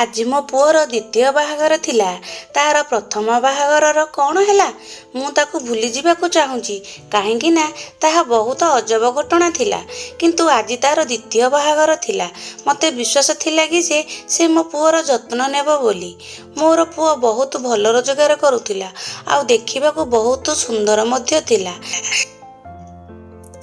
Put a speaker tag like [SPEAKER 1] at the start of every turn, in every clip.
[SPEAKER 1] ଆଜି ମୋ ପୁଅର ଦ୍ୱିତୀୟ ବାହାଘର ଥିଲା। ତା'ର ପ୍ରଥମ ବାହାଘରର କ'ଣ ହେଲା, ମୁଁ ତାକୁ ଭୁଲିଯିବାକୁ ଚାହୁଁଛି, କାହିଁକି ନା ତାହା ବହୁତ ଅଜବ ଘଟଣା ଥିଲା। କିନ୍ତୁ ଆଜି ତା'ର ଦ୍ୱିତୀୟ ବାହାଘର ଥିଲା। ମୋତେ ବିଶ୍ୱାସ ଥିଲା କି ଯେ ସେ ମୋ ପୁଅର ଯତ୍ନ ନେବ ବୋଲି। ମୋର ପୁଅ ବହୁତ ଭଲ ରୋଜଗାର କରୁଥିଲା ଆଉ ଦେଖିବାକୁ ବହୁତ ସୁନ୍ଦର ମଧ୍ୟ ଥିଲା।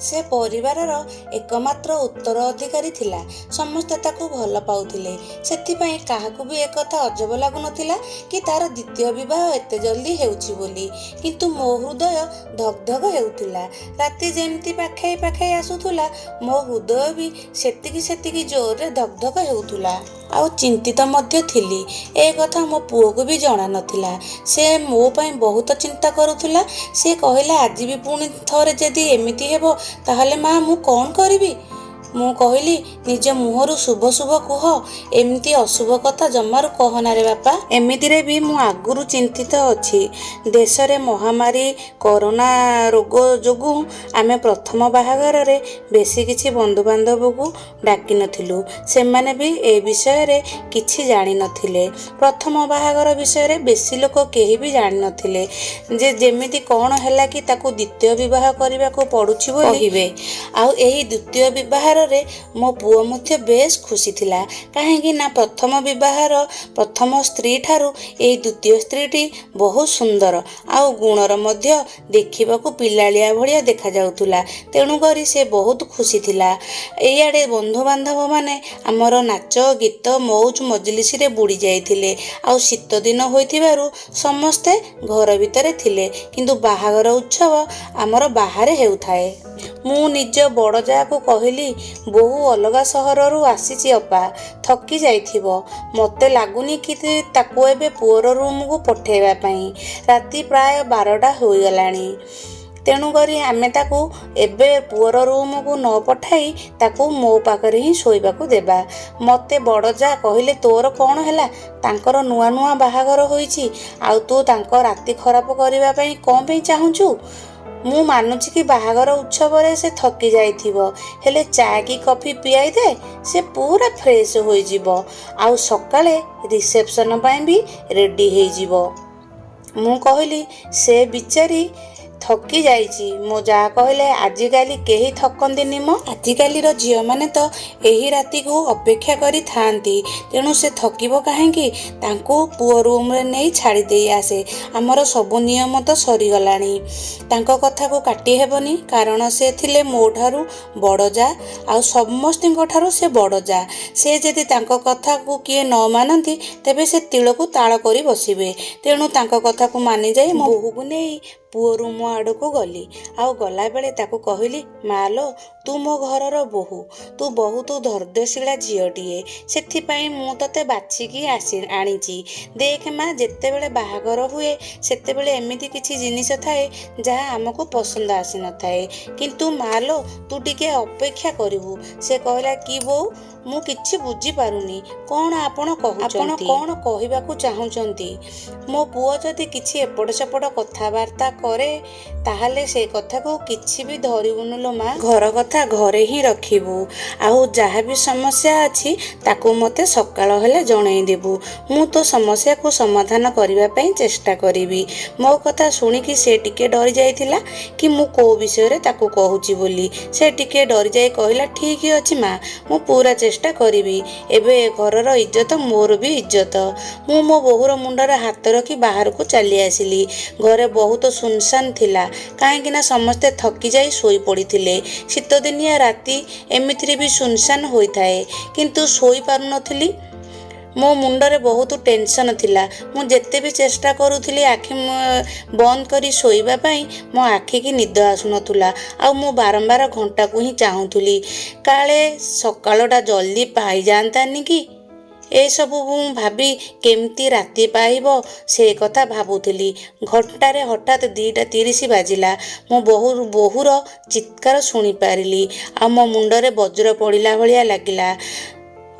[SPEAKER 1] ସେ ପରିବାରର ଏକମାତ୍ର ଉତ୍ତରାଧିକାରୀ ଥିଲା। ସମସ୍ତେ ତାକୁ ଭଲ ପାଉଥିଲେ। ସେଥିପାଇଁ କାହାକୁ ବି ଏକଥା ଅଜବ ଲାଗୁନଥିଲା କି ତା'ର ଦ୍ୱିତୀୟ ବିବାହ ଏତେ ଜଲ୍ଦି ହେଉଛି ବୋଲି। କିନ୍ତୁ ମୋ ହୃଦୟ ଧକ୍ ଧକ୍ ହେଉଥିଲା। ରାତି ଯେମିତି ପାଖେଇ ପାଖେଇ ଆସୁଥିଲା, ମୋ ହୃଦୟ ବି ସେତିକି ସେତିକି ଜୋରରେ ଧକ୍ ଧକ୍ ହେଉଥିଲା। ଆଉ ଚିନ୍ତିତ ମଧ୍ୟ ଥିଲି। ଏ କଥା ମୋ ପୁଅକୁ ବି ଜଣା ନଥିଲା। ସେ ମୋ ପାଇଁ ବହୁତ ଚିନ୍ତା କରୁଥିଲା। ସେ କହିଲା, "ଆଜି ବି ପୁଣି ଥରେ ଯଦି ଏମିତି ହେବ, ତାହେଲେ ମା, ମୁଁ କ'ଣ କରିବି?" ମୁଁ କହିଲି, "ନିଜ ମୁହଁରୁ ଶୁଭ ଶୁଭ କୁହ। ଏମିତି ଅଶୁଭ କଥା ଜମାରୁ କହନାରେ ବାପା। ଏମିତିରେ ବି ମୁଁ ଆଗରୁ ଚିନ୍ତିତ ଅଛି। ଦେଶରେ ମହାମାରୀ କରୋନା ରୋଗ ଯୋଗୁଁ ଆମେ ପ୍ରଥମ ବାହାଘରରେ ବେଶୀ କିଛି ବନ୍ଧୁବାନ୍ଧବକୁ ଡାକିନଥିଲୁ। ସେମାନେ ବି ଏ ବିଷୟରେ କିଛି ଜାଣିନଥିଲେ। ପ୍ରଥମ ବାହାଘର ବିଷୟରେ ବେଶୀ ଲୋକ କେହି ବି ଜାଣିନଥିଲେ ଯେ ଯେମିତି କ'ଣ ହେଲା କି ତାକୁ ଦ୍ୱିତୀୟ ବିବାହ କରିବାକୁ ପଡ଼ୁଛି ବୋଲି କହିବେ। ଆଉ ଏହି ଦ୍ୱିତୀୟ ବିବାହରେ ମୋ ପୁଅ ମଧ୍ୟ ବେଶ ଖୁସି ଥିଲା, କାହିଁକି ନା ପ୍ରଥମ ବିବାହର ପ୍ରଥମ ସ୍ତ୍ରୀ ଠାରୁ ଏହି ଦ୍ୱିତୀୟ ସ୍ତ୍ରୀଟି ବହୁତ ସୁନ୍ଦର ଆଉ ଗୁଣର ମଧ୍ୟ, ଦେଖିବାକୁ ପିଲାଳିଆ ଭଳିଆ ଦେଖାଯାଉଥିଲା। ତେଣୁକରି ସେ ବହୁତ ଖୁସି ଥିଲା। ଏଇଆଡ଼େ ବନ୍ଧୁବାନ୍ଧବମାନେ ଆମର ନାଚ ଗୀତ ମଉଜ ମଜଲିସରେ ବୁଡ଼ି ଯାଇଥିଲେ। ଆଉ ଶୀତ ଦିନ ହୋଇଥିବାରୁ ସମସ୍ତେ ଘର ଭିତରେ ଥିଲେ, କିନ୍ତୁ ବାହାଘର ଉତ୍ସବ ଆମର ବାହାରେ ହେଉଥାଏ। ମୁଁ ନିଜ ବଡ଼ ଯାଆକୁ କହିଲି, "ବୋହୂ ଅଲଗା ସହରରୁ ଆସିଛି ଅପା, ଥକି ଯାଇଥିବ। ମୋତେ ଲାଗୁନି କି ତାକୁ ଏବେ ପୁଅର ରୁମକୁ ପଠେଇବା ପାଇଁ। ରାତି ପ୍ରାୟ 12ଟା ହୋଇଗଲାଣି। ତେଣୁକରି ଆମେ ତାକୁ ଏବେ ପୁଅର ରୁମକୁ ନ ପଠାଇ ତାକୁ ମୋ ପାଖରେ ହିଁ ଶୋଇବାକୁ ଦେବା।" ମୋତେ ବଡ଼ ଯା କହିଲେ, "ତୋର କ'ଣ ହେଲା? ତାଙ୍କର ନୂଆ ନୂଆ ବାହାଘର ହୋଇଛି, ଆଉ ତୁ ତାଙ୍କ ରାତି ଖରାପ କରିବା ପାଇଁ କ'ଣ ପାଇଁ ଚାହୁଁଛୁ? ମୁଁ ମାନୁଛି କି ବାହାଘର ଉତ୍ସବରେ ସେ ଥକି ଯାଇଥିବ, ହେଲେ ଚା କି କଫି ପିଆଇ ଦେ, ସେ ପୁରା ଫ୍ରେଶ ହୋଇଯିବ ଆଉ ସକାଳେ ରିସେପସନ୍ ପାଇଁ ବି ରେଡ଼ି ହେଇଯିବ।" ମୁଁ କହିଲି, "ସେ ବିଚାରୀ ଥକି ଯାଇଛି।" ମୋ ଯା କହିଲେ, "ଆଜିକାଲି କେହି ଥକନ୍ତିନି ମ। ଆଜିକାଲିର ଝିଅମାନେ ତ ଏହି ରାତିକୁ ଅପେକ୍ଷା କରି ଥାଆନ୍ତି, ତେଣୁ ସେ ଥକିବ କାହିଁକି? ତାଙ୍କୁ ପୁଅ ରୁମରେ ନେଇ ଛାଡ଼ି ଦେଇ ଆସେ। ଆମର ସବୁ ନିୟମ ତ ସରିଗଲାଣି।" ତାଙ୍କ କଥାକୁ କାଟି ହେବନି, କାରଣ ସେ ଥିଲେ ମୋ ଠାରୁ ବଡ଼ ଯା ଆଉ ସମସ୍ତଙ୍କ ଠାରୁ ସେ ବଡ଼ ଯା। ସେ ଯଦି ତାଙ୍କ କଥାକୁ କିଏ ନ ମାନନ୍ତି, ତେବେ ସେ ତିଳକୁ ତାଳ କରି ବସିବେ। ତେଣୁ ତାଙ୍କ କଥାକୁ ମାନିଯାଇ ମୋ ବୋହୂକୁ ନେଇ ପୁଅ ରୁମ ଆଡ଼କୁ ଗଲି। ଆଉ ଗଲାବେଳେ ତାକୁ କହିଲି, "ମା ଲୋ, ତୁ ମୋ ଘରର ବୋହୂ। ତୁ ବହୁତ ଧୈର୍ଯ୍ୟଶୀଳା ଝିଅଟିଏ। ସେଥିପାଇଁ ମୁଁ ତତେ ବାଛିକି ଆସି ଆଣିଛି। ଦେଖ ମା, ଯେତେବେଳେ ବାହାଘର ହୁଏ, ସେତେବେଳେ ଏମିତି କିଛି ଜିନିଷ ଥାଏ ଯାହା ଆମକୁ ପସନ୍ଦ ଆସିନଥାଏ। କିନ୍ତୁ ମା ଲୋ, ତୁ ଟିକେ ଅପେକ୍ଷା କରିବୁ।" ସେ କହିଲା କି, "ବୋଉ, ମୁଁ କିଛି ବୁଝିପାରୁନି। କ'ଣ ଆପଣ କହୁଛନ୍ତି? ଆପଣ କ'ଣ କହିବାକୁ ଚାହୁଁଛନ୍ତି? ମୋ ପୁଅ ଯଦି କିଛି ଏପଟ ସେପଟ କଥାବାର୍ତ୍ତା କରେ, ତାହେଲେ ସେ କଥାକୁ କିଛି ବି ଧରିବୁନୁ ଲୋ ମା। ଘର କଥା ଘରେ ହିଁ ରଖିବୁ ଆଉ ଯାହା ବି ସମସ୍ୟା ଅଛି, ତାକୁ ମୋତେ ସକାଳ ହେଲେ ଜଣେଇ ଦେବୁ। ମୁଁ ତୋ ସମସ୍ୟାକୁ ସମାଧାନ କରିବା ପାଇଁ ଚେଷ୍ଟା କରିବି।" ମୋ କଥା ଶୁଣିକି ସେ ଟିକେ ଡରି ଯାଇଥିଲା କି ମୁଁ କୋଉ ବିଷୟରେ ତାକୁ କହୁଛି ବୋଲି। ସେ ଟିକେ ଡରିଯାଇ କହିଲା, "ଠିକ୍ ଅଛି ମା, ମୁଁ ପୁରା ଚେଷ୍ଟା କରିବି। ଏବେ ଏ ଘରର ଇଜ୍ଜତ ମୋର ବି ଇଜ୍ଜତ।" ମୁଁ ମୋ ବୋହୂର ମୁଣ୍ଡରେ ହାତ ରଖି ବାହାରକୁ ଚାଲି ଆସିଲି। ଘରେ ବହୁତ ଶୂନଶାନ ଥିଲା, କାହିଁକି ନା ସମସ୍ତେ ଥକି ଯାଇ ଶୋଇପଡ଼ିଥିଲେ। ଶୀତଦିନିଆ ରାତି ଏମିତିରେ ବି ଶୂନଶାନ ହୋଇଥାଏ। କିନ୍ତୁ ଶୋଇପାରୁନଥିଲି। ମୋ ମୁଣ୍ଡରେ ବହୁତ ଟେନସନ୍ ଥିଲା। ମୁଁ ଯେତେ ବି ଚେଷ୍ଟା କରୁଥିଲି ଆଖି ବନ୍ଦ କରି ଶୋଇବା ପାଇଁ, ମୋ ଆଖିକି ନିଦ ଆସୁନଥିଲା। ଆଉ ମୁଁ ବାରମ୍ବାର ଘଣ୍ଟାକୁ ହିଁ ଚାହୁଁଥିଲି, କାଳେ ସକାଳଟା ଜଲ୍ଦି ପାଇଯାଆନ୍ତାନି କି। ଏସବୁ ମୁଁ ଭାବି କେମିତି ରାତି ପାହିବ ସେ କଥା ଭାବୁଥିଲି। ଘଣ୍ଟାରେ ହଠାତ୍ 2ଟା 30 ବାଜିଲା। ମୁଁ ବୋହୂର ଚିତ୍କାର ଶୁଣିପାରିଲି ଆଉ ମୋ ମୁଣ୍ଡରେ ବଜ୍ର ପଡ଼ିଲା ଭଳିଆ ଲାଗିଲା।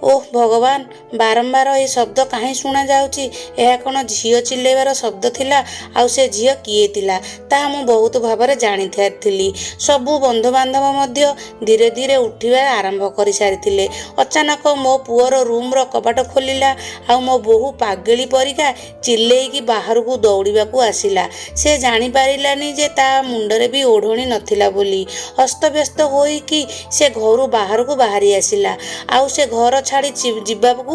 [SPEAKER 1] ଓଃ ଭଗବାନ, ବାରମ୍ବାର ଏ ଶବ୍ଦ କାହିଁ ଶୁଣାଯାଉଛି? ଏହା କ'ଣ ଝିଅ ଚିଲେଇବାର ଶବ୍ଦ ଥିଲା? ଆଉ ସେ ଝିଅ କିଏ ଥିଲା ତାହା ମୁଁ ବହୁତ ଭାବରେ ଜାଣିସାରିଥିଲି। ସବୁ ବନ୍ଧୁବାନ୍ଧବ ମଧ୍ୟ ଧୀରେ ଧୀରେ ଉଠିବା ଆରମ୍ଭ କରିସାରିଥିଲେ। ଅଚାନକ ମୋ ପୁଅର ରୁମ୍ର କବାଟ ଖୋଲିଲା ଆଉ ମୋ ବୋହୂ ପାଗିଳୀ ପରିକା ଚିଲେଇକି ବାହାରକୁ ଦୌଡ଼ିବାକୁ ଆସିଲା। ସେ ଜାଣିପାରିଲାନି ଯେ ତା ମୁଣ୍ଡରେ ବି ଓଢ଼ଣୀ ନଥିଲା ବୋଲି। ଅସ୍ତବ୍ୟସ୍ତ ହୋଇକି ସେ ଘରୁ ବାହାରକୁ ବାହାରି ଆସିଲା ଆଉ ସେ ଘର ଛାଡ଼ି ଯିବାକୁ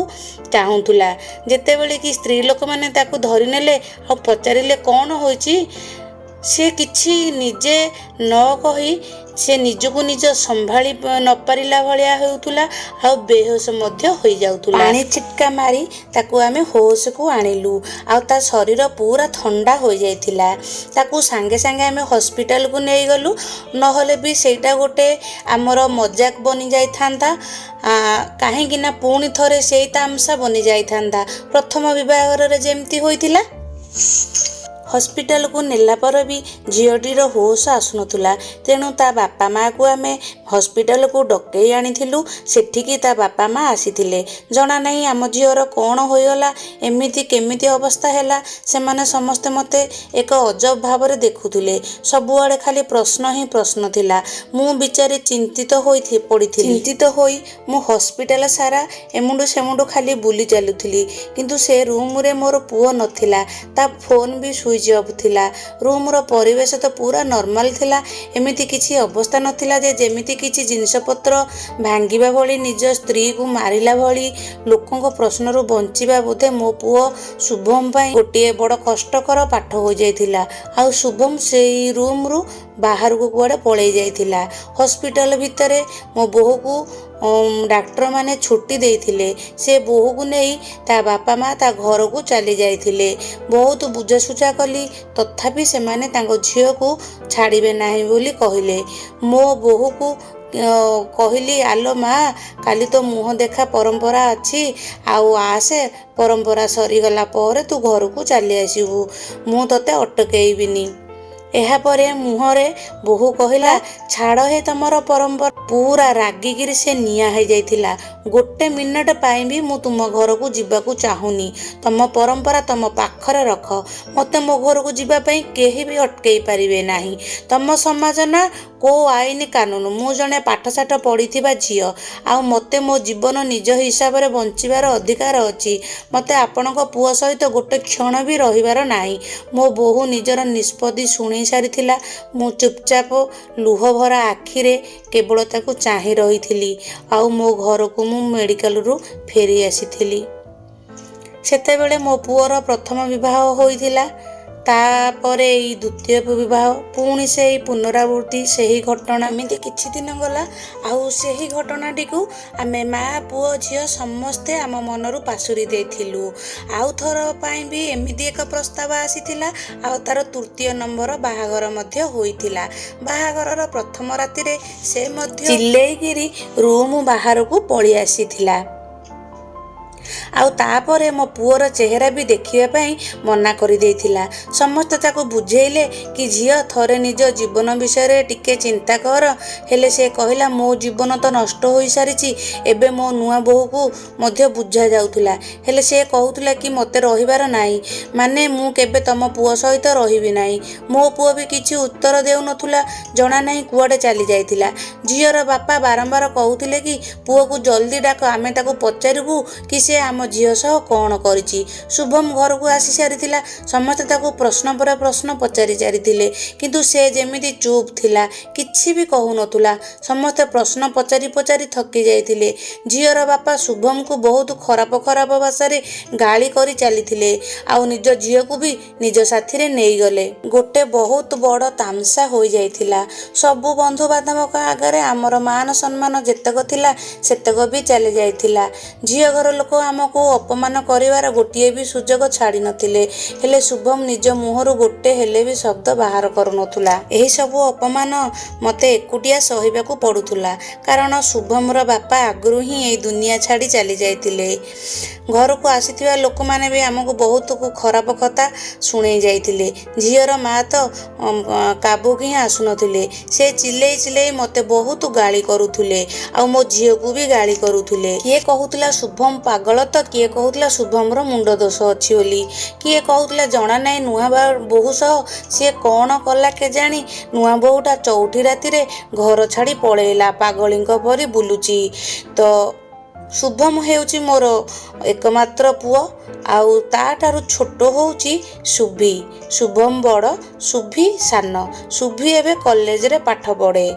[SPEAKER 1] ଚାହୁଁଥିଲା, ଯେତେବେଳେ କି ସ୍ତ୍ରୀ ଲୋକମାନେ ତାକୁ ଧରିନେଲେ ଆଉ ପଚାରିଲେ କ'ଣ ହୋଇଛି। ସେ କିଛି ନିଜେ ନ କହି ସେ ନିଜକୁ ନିଜ ସମ୍ଭାଳି ନପାରିଲା ଭଳିଆ ହେଉଥିଲା ଆଉ ବେହୋସ ମଧ୍ୟ ହୋଇଯାଉଥିଲା। ପାଣି ଛିଟକା ମାରି ତାକୁ ଆମେ ହୋସକୁ ଆଣିଲୁ ଆଉ ତା ଶରୀର ପୁରା ଥଣ୍ଡା ହୋଇଯାଇଥିଲା। ତାକୁ ସାଙ୍ଗେ ସାଙ୍ଗେ ଆମେ ହସ୍ପିଟାଲକୁ ନେଇଗଲୁ, ନହେଲେ ବି ସେଇଟା ଗୋଟେ ଆମର ମଜାକ ବନିଯାଇଥାନ୍ତା, କାହିଁକି ନା ପୁଣି ଥରେ ସେଇ ତାମସା ବନିଯାଇଥାନ୍ତା ପ୍ରଥମ ବିବାହଘରରେ ଯେମିତି ହୋଇଥିଲା। ହସ୍ପିଟାଲକୁ ନେଲା ପରେ ବି ଝିଅଟିର ହୋସ ଆସୁନଥିଲା। ତେଣୁ ତା ବାପା ମାଆକୁ ଆମେ ହସ୍ପିଟାଲକୁ ଡକେଇ ଆଣିଥିଲୁ। ସେଠିକି ତା ବାପା ମା ଆସିଥିଲେ। ଜଣା ନାହିଁ ଆମ ଝିଅର କ'ଣ ହୋଇଗଲା, ଏମିତି କେମିତି ଅବସ୍ଥା ହେଲା। ସେମାନେ ସମସ୍ତେ ମୋତେ ଏକ ଅଜବ ଭାବରେ ଦେଖୁଥିଲେ। ସବୁଆଡ଼େ ଖାଲି ପ୍ରଶ୍ନ ହିଁ ପ୍ରଶ୍ନ ଥିଲା। ମୁଁ ବିଚାରି ଚିନ୍ତିତ ହୋଇ ପଡ଼ିଥିଲି। ଚିନ୍ତିତ ହୋଇ ମୁଁ ହସ୍ପିଟାଲ ସାରା ଏମୁଣ୍ଡୁ ସେମୁଣ୍ଡୁ ଖାଲି ବୁଲି ଚାଲୁଥିଲି। କିନ୍ତୁ ସେ ରୁମ୍ରେ ମୋର ପୁଅ ନଥିଲା, ତା ଫୋନ୍ ବି ସୁଇଚ୍ ଅଫ୍ ଥିଲା। ରୁମ୍ର ପରିବେଶ ତ ପୁରା ନର୍ମାଲ ଥିଲା। ଏମିତି କିଛି ଅବସ୍ଥା ନଥିଲା ଯେ ଯେମିତି କିଛି ଜିନିଷପତ୍ର ଭାଙ୍ଗିବା ଭଳି, ନିଜ ସ୍ତ୍ରୀକୁ ମାରିଲା ଭଳି। ଲୋକଙ୍କ ପ୍ରଶ୍ନରୁ ବଞ୍ଚିବା ବୋଧେ ମୋ ପୁଅ ଶୁଭମ ପାଇଁ ଗୋଟିଏ ବଡ଼ କଷ୍ଟକର ପାଠ ହୋଇଯାଇଥିଲା। ଆଉ ଶୁଭମ ସେଇ ରୁମ୍ରୁ ବାହାରକୁ କୁଆଡ଼େ ପଳେଇ ଯାଇଥିଲା। ହସ୍ପିଟାଲ ଭିତରେ ମୋ ବୋହୂକୁ ଡାକ୍ତରମାନେ ଛୁଟି ଦେଇଥିଲେ। ସେ ବୋହୂକୁ ନେଇ ତା ବାପା ମା ତା ଘରକୁ ଚାଲି ଯାଇଥିଲେ। ବହୁତ ବୁଝାସୁଝା କଲି, ତଥାପି ସେମାନେ ତାଙ୍କ ଝିଅକୁ ଛାଡ଼ିବେ ନାହିଁ ବୋଲି କହିଲେ। ମୋ ବୋହୂକୁ କହିଲି, ଆଲୋ ମା, କାଲି ତ ମୁହଁ ଦେଖା ପରମ୍ପରା ଅଛି, ଆଉ ଆସେ, ପରମ୍ପରା ସରିଗଲା ପରେ ତୁ ଘରକୁ ଚାଲି ଆସିବୁ, ମୁଁ ତୋତେ ଅଟକେଇବିନି। ଏହାପରେ ମୁହଁରେ ବୋହୂ କହିଲା, ଛାଡ଼ ହେ ତମର ପରମ୍ପରା। ପୁରା ରାଗିକିରି ସେ ନିଆଁ ହେଇଯାଇଥିଲା। ଗୋଟେ ମିନିଟ୍ ପାଇଁ ବି ମୁଁ ତୁମ ଘରକୁ ଯିବାକୁ ଚାହୁଁନି। ତମ ପରମ୍ପରା ତମ ପାଖରେ ରଖ। ମୋତେ ମୋ ଘରକୁ ଯିବା ପାଇଁ କେହି ବି ଅଟକେଇ ପାରିବେ ନାହିଁ। ତମ ସମାଜ ନା କୋଉ ଆଇନ କାନୁନ। ମୁଁ ଜଣେ ପାଠଶାଠ ପଢ଼ିଥିବା ଝିଅ ଆଉ ମୋତେ ମୋ ଜୀବନ ନିଜ ହିସାବରେ ବଞ୍ଚିବାର ଅଧିକାର ଅଛି। ମୋତେ ଆପଣଙ୍କ ପୁଅ ସହିତ ଗୋଟେ କ୍ଷଣ ବି ରହିବାର ନାହିଁ। ମୋ ବୋହୂ ନିଜର ନିଷ୍ପତ୍ତି ଶୁଣେଇ ସାରିଥିଲା। ମୁଁ ଚୁପଚାପ ଲୁହଭରା ଆଖିରେ କେବଳ ତାକୁ ଚାହିଁ ରହିଥିଲି ଆଉ ମୋ ଘରକୁ ମୁଁ ମେଡ଼ିକାଲରୁ ଫେରି ଆସିଥିଲି। ସେତେବେଳେ ମୋ ପୁଅର ପ୍ରଥମ ବିବାହ ହୋଇଥିଲା, ତାପରେ ଏଇ ଦ୍ୱିତୀୟ ବିବାହ, ପୁଣି ସେଇ ପୁନରାବୃତ୍ତି, ସେହି ଘଟଣା। ଏମିତି କିଛି ଦିନ ଗଲା ଆଉ ସେହି ଘଟଣାଟିକୁ ଆମେ ମା ପୁଅ ଝିଅ ସମସ୍ତେ ଆମ ମନରୁ ପାଶୋରି ଦେଇଥିଲୁ। ଆଉ ଥର ପାଇଁ ବି ଏମିତି ଏକ ପ୍ରସ୍ତାବ ଆସିଥିଲା ଆଉ ତାର ତୃତୀୟ ନମ୍ବର ବାହାଘର ମଧ୍ୟ ହୋଇଥିଲା। ବାହାଘରର ପ୍ରଥମ ରାତିରେ ସେ ମଧ୍ୟ ଚିଲେଇକିରି ରୁମ୍ ବାହାରକୁ ପଳେଇ ଆସିଥିଲା ଆଉ ତାପରେ ମୋ ପୁଅର ଚେହେରା ବି ଦେଖିବା ପାଇଁ ମନା କରିଦେଇଥିଲା। ସମସ୍ତେ ତାକୁ ବୁଝେଇଲେ କି ଝିଅ, ଥରେ ନିଜ ଜୀବନ ବିଷୟରେ ଟିକେ ଚିନ୍ତା କର। ହେଲେ ସେ କହିଲା, ମୋ ଜୀବନ ତ ନଷ୍ଟ ହୋଇସାରିଛି ଏବେ। ମୋ ନୂଆ ବୋହୂକୁ ମଧ୍ୟ ବୁଝା ଯାଉଥିଲା, ହେଲେ ସେ କହୁଥିଲା କି ମୋତେ ରହିବାର ନାହିଁ, ମାନେ ମୁଁ କେବେ ତମ ପୁଅ ସହିତ ରହିବି ନାହିଁ। ମୋ ପୁଅ ବି କିଛି ଉତ୍ତର ଦେଉନଥିଲା, ଜଣା ନାହିଁ କୁଆଡ଼େ ଚାଲି ଯାଇଥିଲା। ଝିଅର ବାପା ବାରମ୍ବାର କହୁଥିଲେ କି ପୁଅକୁ ଜଲ୍ଦି ଡାକ, ଆମେ ତାକୁ ପଚାରିବୁ କି ସେ ଆମ ଝିଅ ସହ କ'ଣ କରିଛି। ଶୁଭମ ଘରକୁ ଆସି ସାରିଥିଲା। ସମସ୍ତେ ତାକୁ ପ୍ରଶ୍ନ ପରେ ପ୍ରଶ୍ନ ପଚାରି ଚାଲିଥିଲେ, କିନ୍ତୁ ସେ ଯେମିତି ଚୁପ୍ ଥିଲା, କିଛି ବି କହୁନଥିଲା। ସମସ୍ତେ ପ୍ରଶ୍ନ ପଚାରି ପଚାରି ଥକି ଯାଇଥିଲେ। ଝିଅର ବାପା ଶୁଭମକୁ ବହୁତ ଖରାପ ଖରାପ ଭାଷାରେ ଗାଳି କରି ଚାଲିଥିଲେ ଆଉ ନିଜ ଝିଅକୁ ବି ନିଜ ସାଥିରେ ନେଇଗଲେ। ଗୋଟେ ବହୁତ ବଡ଼ ତାମସା ହୋଇଯାଇଥିଲା। ସବୁ ବନ୍ଧୁବାନ୍ଧବଙ୍କ ଆଗରେ ଆମର ମାନ ସମ୍ମାନ ଯେତକ ଥିଲା, ସେତକ ବି ଚାଲି ଯାଇଥିଲା। ଝିଅ ଘର ଲୋକ ଆମ ଆମକୁ ଅପମାନ କରିବାର ଗୋଟିଏ ବି ସୁଯୋଗ ଛାଡ଼ି ନଥିଲେ। ହେଲେ ଶୁଭମ ନିଜ ମୁହଁରୁ ଗୋଟେ ହେଲେ ବି ଶବ୍ଦ ବାହାର କରୁନଥିଲା। ଏହିସବୁ ଅପମାନ ମୋତେ ଏକୁଟିଆ ସହିବାକୁ ପଡ଼ୁଥିଲା, କାରଣ ଶୁଭମର ବାପା ଆଗରୁ ହିଁ ଏଇ ଦୁନିଆ ଛାଡ଼ି ଚାଲି ଯାଇଥିଲେ। ଘରକୁ ଆସିଥିବା ଲୋକମାନେ ବି ଆମକୁ ବହୁତ ଖରାପ କଥା ଶୁଣେଇ ଯାଇଥିଲେ। ଝିଅର ମା ତ କାବୁକୁ ହିଁ ଆସୁନଥିଲେ। ସେ ଚିଲେଇ ଚିଲେଇ ମୋତେ ବହୁତ ଗାଳି କରୁଥିଲେ ଆଉ ମୋ ଝିଅକୁ ବି ଗାଳି କରୁଥିଲେ। କିଏ କହୁଥିଲା ଶୁଭମ ପାଗଳ ତ କିଏ କହୁଥିଲା ଶୁଭମର ମୁଣ୍ଡ ଦୋଷ ଅଛି ବୋଲି, କିଏ କହୁଥିଲା ଜଣା ନାହିଁ ନୂଆ ବୋହୂ ସହ ସିଏ କ'ଣ କଲା କେଜାଣି, ନୂଆ ବୋହୂଟା ଚଉଠି ରାତିରେ ଘର ଛାଡ଼ି ପଳେଇଲା, ପାଗଳୀଙ୍କ ପରି ବୁଲୁଛି। ତ ଶୁଭମ ହେଉଛି ମୋର ଏକମାତ୍ର ପୁଅ ଆଉ ତା'ଠାରୁ ଛୋଟ ହେଉଛି ସୁଭି। ଶୁଭମ ବଡ଼, ସୁଭି ସାନ। ସୁଭି ଏବେ କଲେଜରେ ପାଠ ପଢ଼େ।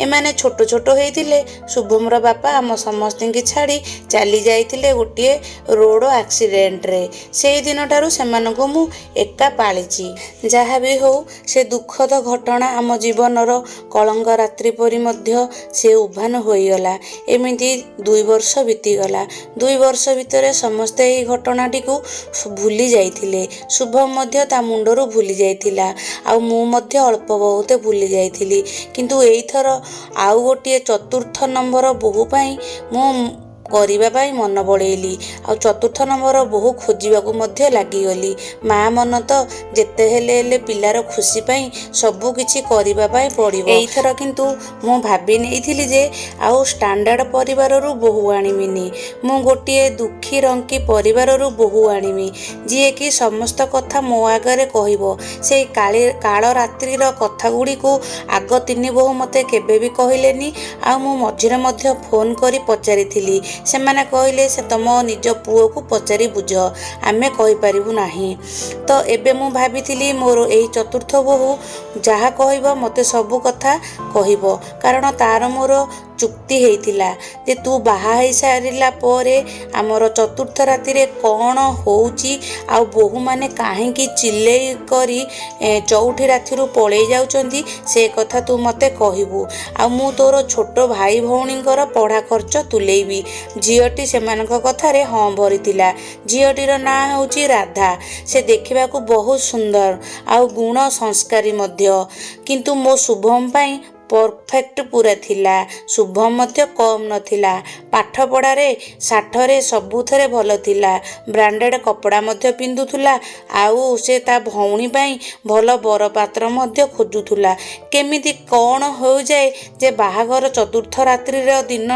[SPEAKER 1] ଏମାନେ ଛୋଟ ଛୋଟ ହେଇଥିଲେ ଶୁଭମର ବାପା ଆମ ସମସ୍ତଙ୍କୁ ଛାଡ଼ି ଚାଲି ଯାଇଥିଲେ ଗୋଟିଏ ରୋଡ଼ ଆକ୍ସିଡେଣ୍ଟରେ। ସେଇ ଦିନଠାରୁ ସେମାନଙ୍କୁ ମୁଁ ଏକା ପାଳିଛି। ଯାହା ବି ହଉ, ସେ ଦୁଃଖଦ ଘଟଣା ଆମ ଜୀବନର କଳଙ୍କ ରାତ୍ରି ପରି ମଧ୍ୟ ସେ ଉଭାନ ହୋଇଗଲା। ଏମିତି 2 ବର୍ଷ ବିତିଗଲା। 2 ବର୍ଷ ଭିତରେ ସମସ୍ତେ ଏହି ଘଟଣାଟିକୁ ଭୁଲି ଯାଇଥିଲେ। ଶୁଭମ ମଧ୍ୟ ତା ମୁଣ୍ଡରୁ ଭୁଲି ଯାଇଥିଲା ଆଉ ମୁଁ ମଧ୍ୟ ଅଳ୍ପ ବହୁତ ଭୁଲି ଯାଇଥିଲି। କିନ୍ତୁ ଏଇଥର ଆଉ ଗୋଟିଏ ଚତୁର୍ଥ ନମ୍ବର ବୋହୂ ପାଇଁ ମୁଁ କରିବା ପାଇଁ ମନ ବଳେଇଲି ଆଉ ଚତୁର୍ଥ ନମ୍ବର ବୋହୂ ଖୋଜିବାକୁ ମଧ୍ୟ ଲାଗିଗଲି। ମା ମନ ତ ଯେତେ ହେଲେ ହେଲେ ପିଲାର ଖୁସି ପାଇଁ ସବୁ କିଛି କରିବା ପାଇଁ ପଡ଼ିବ। ଏଇଥର କିନ୍ତୁ ମୁଁ ଭାବି ନେଇଥିଲି ଯେ ଆଉ ଷ୍ଟାଣ୍ଡାର୍ଡ଼ ପରିବାରରୁ ବୋହୂ ଆଣିବିନି। ମୁଁ ଗୋଟିଏ ଦୁଃଖୀ ରଙ୍କି ପରିବାରରୁ ବୋହୂ ଆଣିବି, ଯିଏକି ସମସ୍ତ କଥା ମୋ ଆଗରେ କହିବ। ସେଇ କାଳ ରାତ୍ରିର କଥା ଗୁଡ଼ିକୁ ଆଗ ତିନି ବୋହୂ ମୋତେ କେବେ ବି କହିଲେନି। ଆଉ ମୁଁ ମଝିରେ ମଧ୍ୟ ଫୋନ୍ କରି ପଚାରିଥିଲି। ସେମାନେ କହିଲେ, ସେ ତମ ନିଜ ପୁଅକୁ ପଚାରି ବୁଝ, ଆମେ କହିପାରିବୁ ନାହିଁ। ତ ଏବେ ମୁଁ ଭାବିଥିଲି ମୋର ଏଇ ଚତୁର୍ଥ ବୋହୂ ଯାହା କହିବ ମୋତେ ସବୁ କଥା କହିବ, କାରଣ ତାର ମୋର ଚୁକ୍ତି ହେଇଥିଲା ଯେ ତୁ ବାହା ହେଇସାରିଲା ପରେ ଆମର ଚତୁର୍ଥ ରାତିରେ କ'ଣ ହେଉଛି ଆଉ ବୋହୂମାନେ କାହିଁକି ଚିଲେଇ କରି ଚଉଠି ରାତିରୁ ପଳେଇ ଯାଉଛନ୍ତି, ସେ କଥା ତୁ ମୋତେ କହିବୁ ଆଉ ମୁଁ ତୋର ଛୋଟ ଭାଇ ଭଉଣୀଙ୍କର ପଢ଼ା ଖର୍ଚ୍ଚ ତୁଲେଇବି। ଝିଅଟି ସେମାନଙ୍କ କଥାରେ ହଁ ଭରିଥିଲା। ଝିଅଟିର ନାଁ ହେଉଛି ରାଧା। ସେ ଦେଖିବାକୁ ବହୁତ ସୁନ୍ଦର ଆଉ ଗୁଣ ସଂସ୍କାରୀ ମଧ୍ୟ। କିନ୍ତୁ ମୋ ଶୁଭମ ପାଇଁ ପରଫେକ୍ଟ ପୁରା ଥିଲା। ଶୁଭମ ମଧ୍ୟ କମ୍ ନଥିଲା। ପାଠ ପଢ଼ାରେ, ସାଠରେ ସବୁଥିରେ ଭଲ ଥିଲା। ବ୍ରାଣ୍ଡେଡ଼ କପଡ଼ା ମଧ୍ୟ ପିନ୍ଧୁଥିଲା ଆଉ ସେ ତା ଭଉଣୀ ପାଇଁ ଭଲ ବରପାତ୍ର ମଧ୍ୟ ଖୋଜୁଥିଲା। କେମିତି କ'ଣ ହୋଇଯାଏ ଯେ ବାହାଘର ଚତୁର୍ଥ ରାତ୍ରିର ଦିନ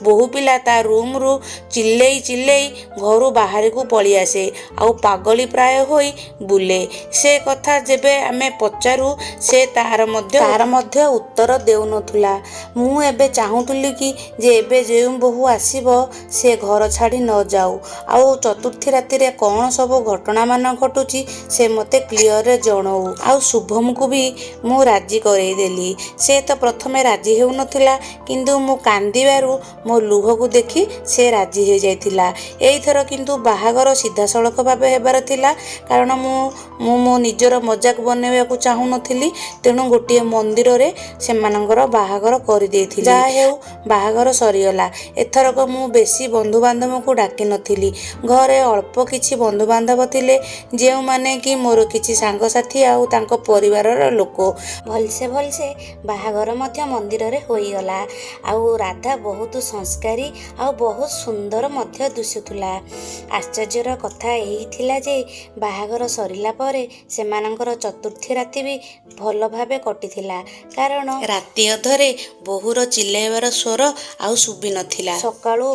[SPEAKER 1] ବୋହୂ ପିଲା ତା ରୁମ୍ରୁ ଚିଲେଇ ଚିଲେଇ ଘରୁ ବାହାରକୁ ପଳେଇଆସେ ଆଉ ପାଗଳି ପ୍ରାୟ ହୋଇ ବୁଲେ। ସେ କଥା ଯେବେ ଆମେ ପଚାରୁ, ସେ ତାର ମଧ୍ୟ ଉତ୍ତର ଦେଉନଥିଲା। ମୁଁ ଏବେ ଚାହୁଁଥିଲି କି ଯେ ଏବେ ଯେଉଁ ବୋହୂ ଆସିବ ସେ ଘର ଛାଡ଼ି ନ ଯାଉ ଆଉ ଚତୁର୍ଥୀ ରାତିରେ କ'ଣ ସବୁ ଘଟଣାମାନ ଘଟୁଛି ସେ ମୋତେ କ୍ଲିଅରରେ ଜଣାଉ। ଆଉ ଶୁଭମକୁ ବି ମୁଁ ରାଜି କରେଇଦେଲି। ସେ ତ ପ୍ରଥମେ ରାଜି ହେଉନଥିଲା, କିନ୍ତୁ ମୁଁ କାନ୍ଦିବାରୁ ମୋ ଲୁହକୁ ଦେଖି ସେ ରାଜି ହୋଇଯାଇଥିଲା। ଏଇଥର କିନ୍ତୁ ବାହାଘର ସିଧାସଳଖ ଭାବେ ହେବାର ଥିଲା, କାରଣ ମୁଁ ମୁଁ ମୋ ନିଜର ମଜାକ ବନେଇବାକୁ ଚାହୁଁନଥିଲି। ତେଣୁ ଗୋଟିଏ ମନ୍ଦିରରେ ସେମାନଙ୍କର ବାହାଘର କରିଦେଇଥିଲି। ଯାହା ହେଉ, ବାହାଘର ସରିଗଲା। ଏଥରକ ମୁଁ ବେଶୀ ବନ୍ଧୁବାନ୍ଧବଙ୍କୁ ଡାକିନଥିଲି। ଘରେ ଅଳ୍ପ କିଛି ବନ୍ଧୁବାନ୍ଧବ ଥିଲେ, ଯେଉଁମାନେ କି ମୋର କିଛି ସାଙ୍ଗସାଥି ଆଉ ତାଙ୍କ ପରିବାରର ଲୋକ।
[SPEAKER 2] ଭଲସେ ଭଲସେ ବାହାଘର ମଧ୍ୟ ମନ୍ଦିରରେ ହୋଇଗଲା ଆଉ ରାଧା ବହୁତ ସଂସ୍କାରୀ ଆଉ ବହୁତ ସୁନ୍ଦର ମଧ୍ୟ ଦିଶୁଥିଲା। ଆଶ୍ଚର୍ଯ୍ୟର କଥା ଏହି ଥିଲା ଯେ ବାହାଘର ସରିଲା ପରେ ସେମାନଙ୍କର ଚତୁର୍ଥୀ ରାତି ବି ଭଲ ଭାବେ କଟିଥିଲା, କାରଣ
[SPEAKER 1] ରାତି ଅଧରେ ବୋହୂର ଚିଲେଇବାର ସ୍ୱର ଆଉ ଶୁଭିନଥିଲା।
[SPEAKER 2] ସକାଳୁ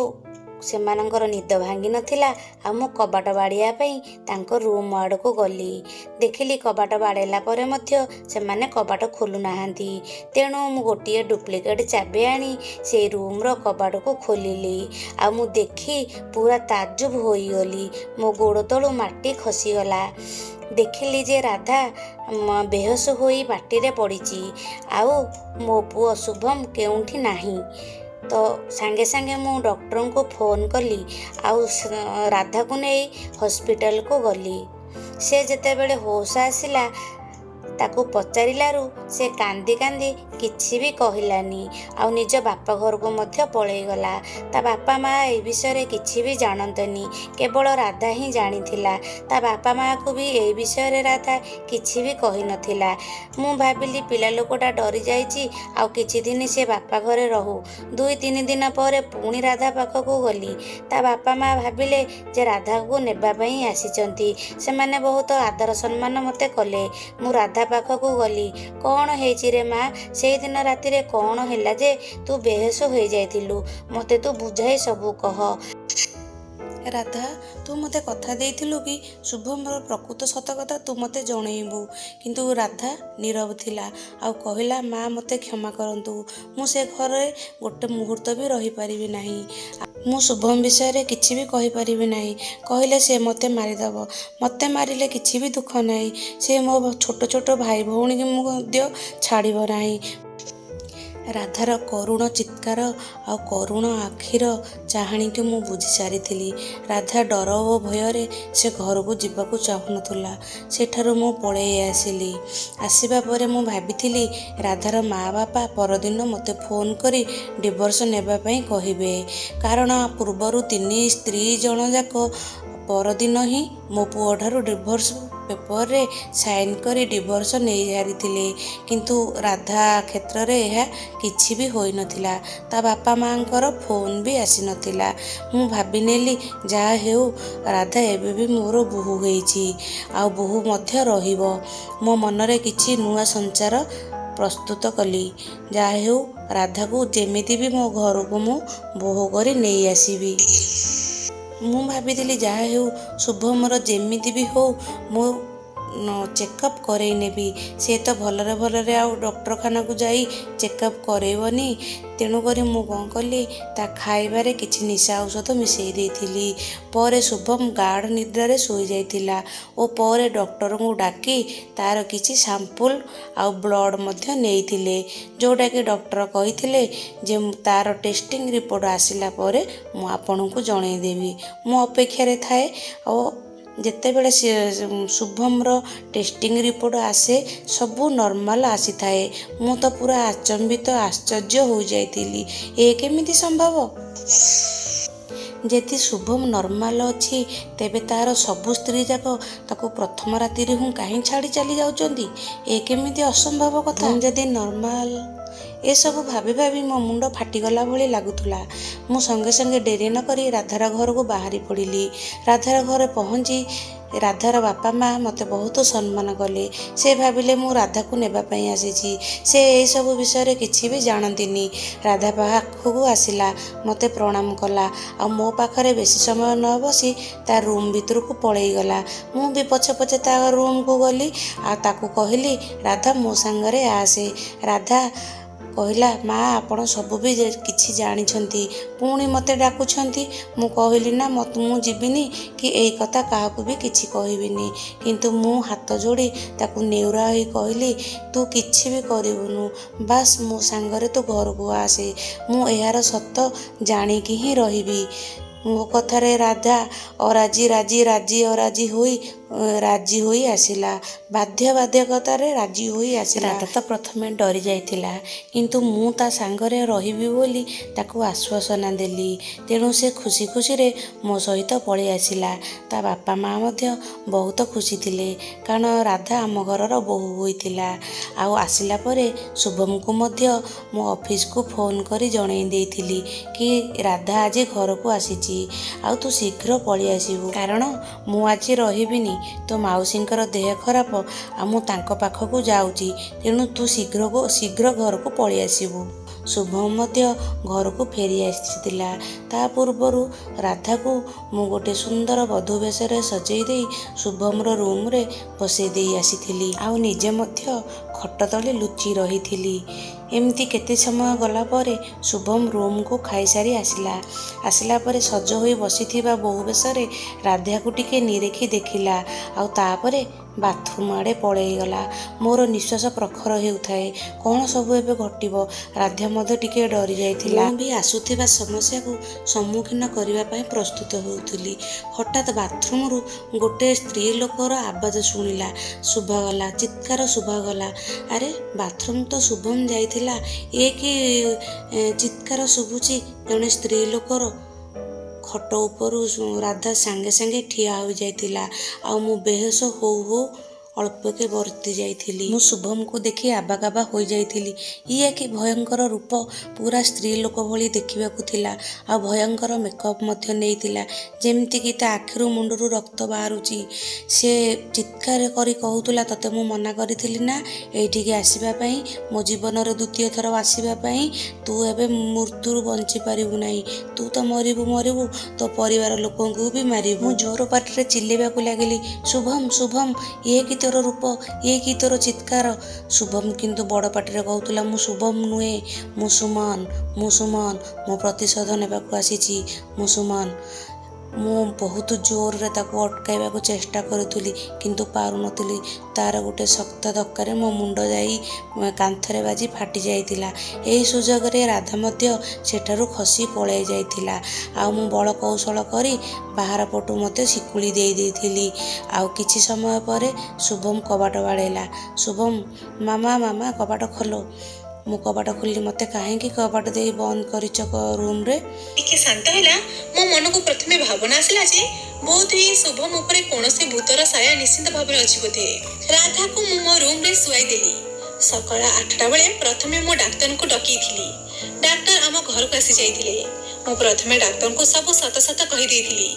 [SPEAKER 2] ସେମାନଙ୍କର ନିଦ ଭାଙ୍ଗି ନଥିଲା ଆଉ ମୁଁ କବାଟ ବାଡ଼େଇବା ପାଇଁ ତାଙ୍କ ରୁମ୍ ଆଡ଼କୁ ଗଲି। ଦେଖିଲି କବାଟ ବାଡ଼େଇଲା ପରେ ମଧ୍ୟ ସେମାନେ କବାଟ ଖୋଲୁ ନାହାନ୍ତି। ତେଣୁ ମୁଁ ଗୋଟିଏ ଡୁପ୍ଲିକେଟ୍ ଚାବି ଆଣି ସେଇ ରୁମ୍ର କବାଟକୁ ଖୋଲିଲି ଆଉ ମୁଁ ଦେଖି ପୁରା ତାଜୁବ ହୋଇଗଲି। ମୋ ଗୋଡ଼ ତଳୁ ମାଟି ଖସିଗଲା। ଦେଖିଲି ଯେ ରାଧା ବେହୋସ ହୋଇ ମାଟିରେ ପଡ଼ିଛି ଆଉ ମୋ ପୁଅ ଶୁଭମ କେଉଁଠି ନାହିଁ। ତ ସାଙ୍ଗେ ସାଙ୍ଗେ ମୁଁ ଡକ୍ଟରଙ୍କୁ ଫୋନ୍ କଲି ଆଉ ରାଧାକୁ ନେଇ ହସ୍ପିଟାଲକୁ ଗଲି। ସେ ଯେତେବେଳେ ହୋସ ଆସିଲା ତାକୁ ପଚାରିଲାରୁ ସେ କାନ୍ଦି କାନ୍ଦି କିଛି ବି କହିଲାନି ଆଉ ନିଜ ବାପ ଘରକୁ ମଧ୍ୟ ପଳେଇଗଲା। ତା ବାପା ମା' ଏ ବିଷୟରେ କିଛି ବି ଜାଣନ୍ତିନି, କେବଳ ରାଧା ହିଁ ଜାଣିଥିଲା। ତା ବାପା ମା'କୁ ବି ଏ ବିଷୟରେ ରାଧା କିଛି ବି କହିନଥିଲା। ମୁଁ ଭାବିଲି ପିଲା ଲୋକଟା ଡରିଯାଇଛି, ଆଉ କିଛି ଦିନ ସେ ବାପା ଘରେ ରହୁ। 2-3 ଦିନ ପରେ ପୁଣି ରାଧା ପାଖକୁ ଗଲି। ତା ବାପା ମା' ଭାବିଲେ ଯେ ରାଧାକୁ ନେବା ପାଇଁ ଆସିଛନ୍ତି। ସେମାନେ ବହୁତ ଆଦର ସମ୍ମାନ ମୋତେ କଲେ। ମୁଁ ରାଧା ପାଖକୁ ଗଲି। କ'ଣ ହେଇଛି ରେ ମା', ସେଇଦିନ ରାତିରେ କ'ଣ ହେଲା ଯେ ତୁ ବେହୋସ ହୋଇଯାଇଥିଲୁ? ମୋତେ ତୁ ବୁଝାଇ ସବୁ କହ।
[SPEAKER 1] ରାଧା, ତୁ ମୋତେ କଥା ଦେଇଥିଲୁ କି ଶୁଭମର ପ୍ରକୃତ ସତ କଥା ତୁ ମୋତେ ଜଣେଇବୁ। କିନ୍ତୁ ରାଧା ନୀରବ ଥିଲା ଆଉ କହିଲା, ମା ମୋତେ କ୍ଷମା କରନ୍ତୁ, ମୁଁ ସେ ଘରେ ଗୋଟେ ମୁହୂର୍ତ୍ତ ବି ରହିପାରିବି ନାହିଁ। ମୁଁ ଶୁଭମ ବିଷୟରେ କିଛି ବି କହିପାରିବି ନାହିଁ, କହିଲେ ସେ ମୋତେ ମାରିଦେବ। ମୋତେ ମାରିଲେ କିଛି ବି ଦୁଃଖ ନାହିଁ, ସେ ମୋ ଛୋଟ ଛୋଟ ଭାଇ ଭଉଣୀକି ମଧ୍ୟ ଛାଡ଼ିବ ନାହିଁ। ରାଧାର କରୁଣ ଚିତ୍କାର ଆଉ କରୁଣ ଆଖିର ଚାହାଣୀକୁ ମୁଁ ବୁଝି ସାରିଥିଲି। ରାଧା ଡର ଓ ଭୟରେ ସେ ଘରକୁ ଯିବାକୁ ଚାହୁଁନଥିଲା। ସେଠାରୁ ମୁଁ ପଳେଇ ଆସିଲି। ଆସିବା ପରେ ମୁଁ ଭାବିଥିଲି ରାଧାର ମା ବାପା ପରଦିନ ମୋତେ ଫୋନ୍ କରି ଡିଭୋର୍ସ ନେବା ପାଇଁ କହିବେ, କାରଣ ପୂର୍ବରୁ 3 ସ୍ତ୍ରୀ ଜଣ ଯାକ ପରଦିନ ହିଁ ମୋ ପୁଅଠାରୁ ଡିଭୋର୍ସ ପେପରରେ ସାଇନ୍ କରି ଡିଭୋର୍ସ ନେଇସାରିଥିଲେ। କିନ୍ତୁ ରାଧା କ୍ଷେତ୍ରରେ ଏହା କିଛି ବି ହୋଇନଥିଲା। ତା ବାପା ମାଆଙ୍କର ଫୋନ୍ ବି ଆସିନଥିଲା। ମୁଁ ଭାବିନେଲି ଯାହା ହେଉ ରାଧା ଏବେ ବି ମୋର ବୋହୂ ହେଇଛି ଆଉ ବୋହୂ ମଧ୍ୟ ରହିବ। ମୋ ମନରେ କିଛି ନୂଆ ସଞ୍ଚାର ପ୍ରସ୍ତୁତ କଲି। ଯାହା ହେଉ ରାଧାକୁ ଯେମିତି ବି ମୋ ଘରକୁ ମୁଁ ବୋହୂ କରି ନେଇ ଆସିବି। ମୁଁ ଭାବିଥିଲି ଯାହା ହେଉ ଶୁଭମର ଯେମିତି ବି ହଉ ମୁଁ ଚେକଅପ୍ କରେଇ ନେବି। ସେ ତ ଭଲରେ ଭଲରେ ଆଉ ଡକ୍ଟରଖାନାକୁ ଯାଇ ଚେକଅପ୍ କରେଇବନି। ତେଣୁକରି ମୁଁ କ'ଣ କଲି, ତା ଖାଇବାରେ କିଛି ନିଶା ଔଷଧ ମିଶାଇ ଦେଇଥିଲି। ପରେ ଶୁଭମ ଗାଢ଼ ନିଦ୍ରାରେ ଶୋଇଯାଇଥିଲା ଓ ପରେ ଡକ୍ଟରଙ୍କୁ ଡାକି ତାର କିଛି ସାମ୍ପୁଲ୍ ଆଉ ବ୍ଲଡ଼ ମଧ୍ୟ ନେଇଥିଲେ, ଯେଉଁଟାକି ଡକ୍ଟର କହିଥିଲେ ଯେ ତାର ଟେଷ୍ଟିଂ ରିପୋର୍ଟ ଆସିଲା ପରେ ମୁଁ ଆପଣଙ୍କୁ ଜଣେଇଦେବି। ମୁଁ ଅପେକ୍ଷାରେ ଥାଏ ଓ ଯେତେବେଳେ ସେ ଶୁଭମର ଟେଷ୍ଟିଂ ରିପୋର୍ଟ ଆସେ ସବୁ ନର୍ମାଲ୍ ଆସିଥାଏ। ମୁଁ ତ ପୁରା ଆଚମ୍ବିତ ଆଶ୍ଚର୍ଯ୍ୟ ହୋଇଯାଇଥିଲି। ଏ କେମିତି ସମ୍ଭବ? ଯଦି ଶୁଭମ ନର୍ମାଲ୍ ଅଛି ତେବେ ତାର ସବୁ ସ୍ତ୍ରୀ ଯାକ ତାକୁ ପ୍ରଥମ ରାତିରେ ହିଁ କାହିଁ ଛାଡ଼ି ଚାଲି ଯାଉଛନ୍ତି? ଏ କେମିତି ଅସମ୍ଭବ କଥା? ଯଦି ନର୍ମାଲ୍, ଏସବୁ ଭାବି ଭାବି ମୋ ମୁଣ୍ଡ ଫାଟିଗଲା ଭଳି ଲାଗୁଥିଲା। ମୁଁ ସଙ୍ଗେ ସଙ୍ଗେ ଡେରି ନକରି ରାଧାର ଘରକୁ ବାହାରି ପଡ଼ିଲି। ରାଧାର ଘରେ ପହଞ୍ଚି ରାଧାର ବାପା ମା' ମୋତେ ବହୁତ ସମ୍ମାନ କଲେ। ସେ ଭାବିଲେ ମୁଁ ରାଧାକୁ ନେବା ପାଇଁ ଆସିଛି। ସେ ଏସବୁ ବିଷୟରେ କିଛି ବି ଜାଣନ୍ତିନି। ରାଧା ପାଖକୁ ଆସିଲା, ମୋତେ ପ୍ରଣାମ କଲା ଆଉ ମୋ ପାଖରେ ବେଶୀ ସମୟ ନ ବସି ତା ରୁମ୍ ଭିତରକୁ ପଳେଇଗଲା। ମୁଁ ବି ପଛେ ପଛେ ତା ରୁମ୍କୁ ଗଲି ଆଉ ତାକୁ କହିଲି, ରାଧା ମୋ ସାଙ୍ଗରେ ଆସେ। ରାଧା କହିଲା, ମା ଆପଣ ସବୁ ବି କିଛି ଜାଣିଛନ୍ତି, ପୁଣି ମୋତେ ଡାକୁଛନ୍ତି। ମୁଁ କହିଲି ନା ମୁଁ ଯିବିନି କି ଏଇ କଥା କାହାକୁ ବି କିଛି କହିବିନି। କିନ୍ତୁ ମୁଁ ହାତ ଯୋଡ଼ି ତାକୁ ନେଉରା ହୋଇ କହିଲି, ତୁ କିଛି ବି କରିବୁନୁ, ବାସ୍ ମୋ ସାଙ୍ଗରେ ତୁ ଘରକୁ ଆସେ, ମୁଁ ଏହାର ସତ ଜାଣିକି ହିଁ ରହିବି। ମୋ କଥାରେ ରାଧା ଅରାଜି ରାଜି ରାଜି ଅରାଜି ହୋଇ ରାଜି ହୋଇ ଆସିଲା। ବାଧ୍ୟ ବାଧ୍ୟକତାରେ ରାଜି ହୋଇ ଆସିଲା। ରାଧା ତ ପ୍ରଥମେ ଡରି ଯାଇଥିଲା, କିନ୍ତୁ ମୁଁ ତା ସାଙ୍ଗରେ ରହିବି ବୋଲି ତାକୁ ଆଶ୍ୱାସନା ଦେଲି। ତେଣୁ ସେ ଖୁସି ଖୁସିରେ ମୋ ସହିତ ପଳେଇ ଆସିଲା। ତା ବାପା ମା' ମଧ୍ୟ ବହୁତ ଖୁସି ଥିଲେ, କାରଣ ରାଧା ଆମ ଘରର ବୋହୂ ହୋଇଥିଲା। ଆଉ ଆସିଲା ପରେ ଶୁଭମକୁ ମଧ୍ୟ ମୁଁ ଅଫିସକୁ ଫୋନ୍ କରି ଜଣେଇ ଦେଇଥିଲି କି ରାଧା ଆଜି ଘରକୁ ଆସିଛି ଆଉ ତୁ ଶୀଘ୍ର ପଳେଇ ଆସିବୁ, କାରଣ ମୁଁ ଆଜି ରହିବିନି। ତୋ ମାଉସୀଙ୍କର ଦେହ ଖରାପ ଆଉ ମୁଁ ତାଙ୍କ ପାଖକୁ ଯାଉଛି, ତେଣୁ ତୁ ଶୀଘ୍ର ଘରକୁ ପଳେଇ ଆସିବୁ। ଶୁଭମ ମଧ୍ୟ ଘରକୁ ଫେରି ଆସିଥିଲା। ତା ପୂର୍ବରୁ ରାଧାକୁ ମୁଁ ଗୋଟେ ସୁନ୍ଦର ବଧୂ ବେଶରେ ସଜେଇ ଦେଇ ଶୁଭମର ରୁମ୍ରେ ବସେଇ ଦେଇ ଆସିଥିଲି ଆଉ ନିଜେ ମଧ୍ୟ ଖଟ ତଳେ ଲୁଚି ରହିଥିଲି। ଏମିତି କେତେ ସମୟ ଗଲା ପରେ ଶୁଭମ ରୁମ୍କୁ ଖାଇସାରି ଆସିଲା। ଆସିଲା ପରେ ସଜ ହୋଇ ବସିଥିବା ବୋହୂ ବେଶରେ ରାଧାକୁ ଟିକେ ନିରେଖି ଦେଖିଲା, ଆଉ ତାପରେ ବାଥରୁମ୍ ଆଡ଼େ ପଳେଇଗଲା। ମୋର ନିଶ୍ୱାସ ପ୍ରଖର ହେଉଥାଏ। କ'ଣ ସବୁ ଏବେ ଘଟିବ? ରାଧା ମଧ୍ୟ ଟିକେ ଡରି ଯାଇଥିଲା। ମୁଁ ବି ଆସୁଥିବା ସମସ୍ୟାକୁ ସମ୍ମୁଖୀନ କରିବା ପାଇଁ ପ୍ରସ୍ତୁତ ହେଉଥିଲି। ହଠାତ୍ ବାଥରୁମ୍ରୁ ଗୋଟେ ସ୍ତ୍ରୀ ଲୋକର ଆବାଜ ଶୁଣିଲା, ଶୁଭାଗଲା, ଚିତ୍କାର ଶୁଭାଗଲା। ଆରେ, ବାଥରୁମ୍ ତ ଶୁଭମ ଯାଇଥିଲା, ଏ କି ଚିତ୍କାର ଶୁଭୁଛି ଜଣେ ସ୍ତ୍ରୀ ଲୋକର? ଖଟ ଉପରୁ ରାଧା ସାଙ୍ଗେ ସାଙ୍ଗେ ଠିଆ ହୋଇଯାଇଥିଲା, ଆଉ ମୁଁ ବେହୋସ ହଉ ହଉ ଅଳ୍ପକେ ବର୍ତ୍ତି ଯାଇଥିଲି। ମୁଁ ଶୁଭମକୁ ଦେଖି ଆବାକାବା ହୋଇଯାଇଥିଲି। ଇଏ କି ଭୟଙ୍କର ରୂପ! ପୁରା ସ୍ତ୍ରୀ ଲୋକ ଭଳି ଦେଖିବାକୁ ଥିଲା, ଆଉ ଭୟଙ୍କର ମେକଅପ୍ ମଧ୍ୟ ନେଇଥିଲା, ଯେମିତିକି ତା ଆଖିରୁ ମୁଣ୍ଡରୁ ରକ୍ତ ବାହାରୁଛି। ସେ ଚିତ୍କାର କରି କହୁଥିଲା, ତତେ ମୁଁ ମନା କରିଥିଲି ନା ଏଇଠିକି ଆସିବା ପାଇଁ, ମୋ ଜୀବନରେ ଦ୍ୱିତୀୟ ଥର ଆସିବା ପାଇଁ? ତୁ ଏବେ ମୃତ୍ୟୁରୁ ବଞ୍ଚିପାରିବୁ ନାହିଁ। ତୁ ତ ମରିବୁ ମରିବୁ, ତୋ ପରିବାର ଲୋକଙ୍କୁ ବି ମାରିବୁ। ମୁଁ ଜୋର ପାଟିରେ ଚିଲେଇବାକୁ ଲାଗିଲି, ଶୁଭମ, ଶୁଭମ, ଇଏ କି ତୋର ରୂପ? ଇଏ କି ତୋର ଚିତ୍କାର? ଶୁଭମ କିନ୍ତୁ ବଡ଼ ପାଟିରେ କହୁଥିଲା, ମୁଁ ଶୁଭମ ନୁହେଁ, ମୁଁ ସୁମନ, ମୁଁ ସୁମନ, ମୁଁ ପ୍ରତିଶୋଧ ନେବାକୁ ଆସିଛି, ମୁଁ ସୁମନ। ମୁଁ ବହୁତ ଜୋରରେ ତାକୁ ଅଟକାଇବାକୁ ଚେଷ୍ଟା କରୁଥିଲି, କିନ୍ତୁ ପାରୁନଥିଲି। ତାର ଗୋଟେ ଶକ୍ତ ଧକ୍କାରେ ମୋ ମୁଣ୍ଡ ଯାଇ କାନ୍ଥରେ ବାଜି ଫାଟି ଯାଇଥିଲା। ଏହି ସୁଯୋଗରେ ରାଧା ମଧ୍ୟ ସେଠାରୁ ଖସି ପଳାଇ ଯାଇଥିଲା, ଆଉ ମୁଁ ବଳ କୌଶଳ କରି ବାହାର ପଟୁ ମଧ୍ୟ ଶିକୁଳି ଦେଇ ଦେଇଥିଲି। ଆଉ କିଛି ସମୟ ପରେ ଶୁଭମ କବାଟ ବାଡ଼େଇଲା। ଶୁଭମ, ମାମା, ମାମା, କବାଟ ଖୋଲ। ମୁଁ କବାଟ ଖୋଲିଲି। ମୋତେ କାହିଁକି କବାଟ ଦେଇ ବନ୍ଦ କରିଛ ରୁମ୍ରେ?
[SPEAKER 3] ଟିକେ ଶାନ୍ତ ହେଲା। ମୋ ମନକୁ ପ୍ରଥମେ ଭାବନା ଆସିଲା ଯେ ବୋଧହୁଏ ଶୁଭମ ଉପରେ କୌଣସି ଭୂତର ସାୟା ନିଶ୍ଚିନ୍ତ ଭାବରେ ଅଛି ବୋଧେ। ରାଧାକୁ ମୁଁ ମୋ ରୁମରେ ଶୁଆଇ ଦେଲି। ସକାଳ 8ଟା ବେଳେ ପ୍ରଥମେ ମୁଁ ଡାକ୍ତରଙ୍କୁ ଡକେଇଥିଲି। ଡାକ୍ତର ଆମ ଘରକୁ ଆସି ଯାଇଥିଲେ। ମୁଁ ପ୍ରଥମେ ଡାକ୍ତରଙ୍କୁ ସବୁ ସତ ସତ କହିଦେଇଥିଲି,